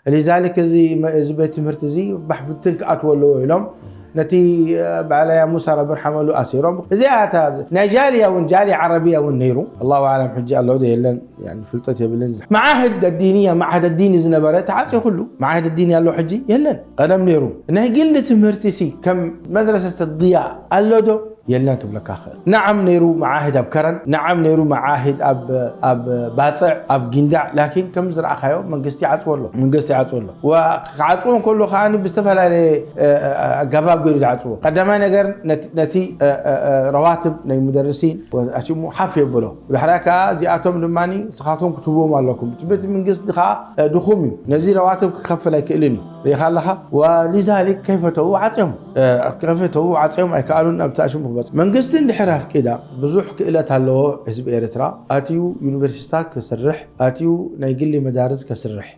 لذلك እዚ እዚ ቤት ትምህርቲ እዚ ባሕብትን ክኣትዎ ኣለዎ ኢሎም ነቲ ባዕላያ ሙሳ ረቢ ርሓመሉ ኣሲሮም። እዚኣ እታ ናይ ጃልያ እውን ጃልያ ዓረብያ እውን ነይሩ። ኣላሁ ኣዕለም ሕጂ ኣሎ ዶ የለን ፍልጠት የብልን። መዓህድ ዲንያ መዓህድ ዲኒ ዝነበረ ተዓፅዩ ኩሉ መዓህድ ዲኒ ኣሎ ሕጂ የለን። ቀደም ነይሩ። ናይ ግሊ ትምህርቲ ሲ ከም መድረሰ ድያ ኣሎ ዶ የለን ክብለካ ክእል። ነዓም ነይሩ መዓህድ ኣብ ከረን፣ ነዓም ነይሩ መዓህድ ኣብ ኣብ ባፅዕ ኣብ ጊንዳዕ፣ ላኪን ከም ዝረኣኻዮ መንግስቲ ይዓፅዎ ኣሎ። መንግስቲ ይዓፅዎ ኣሎ። ክዓፅዎ እንከሎ ከዓ ብዝተፈላለየ ኣገባብ ገይሩ ዝዓፅዎ። ቀዳማይ ነገር ነቲ ረዋትብ ናይ ሙደርሲን ኣሽሙ ሓፍ የብሎ። ብሕራይ ከዓ እዚኣቶም ድማ ንስኻትኩም ክትህብዎም ኣለኩም። እቲ ቤት መንግስቲ ከዓ ድኹም እዩ። ነዚ ረዋትብ ክከፍል ኣይክእልን እዩ። ርኢኻ ኣለኻ። ወሊዛሊክ ከይፈተው ዓፅዮም ከፈተው ዓፅዮም ኣይከኣሉን። ኣብቲ ኣሽሙ ክበፅ መንግስቲ እንድሕር ኣፍቂዳ ብዙሕ ክእለት ኣለዎ ህዝቢ ኤርትራ። ኣትዩ ዩኒቨርሲቲታት ከስርሕ፣ ኣትዩ ናይ ግሊ መዳርስ ከስርሕ።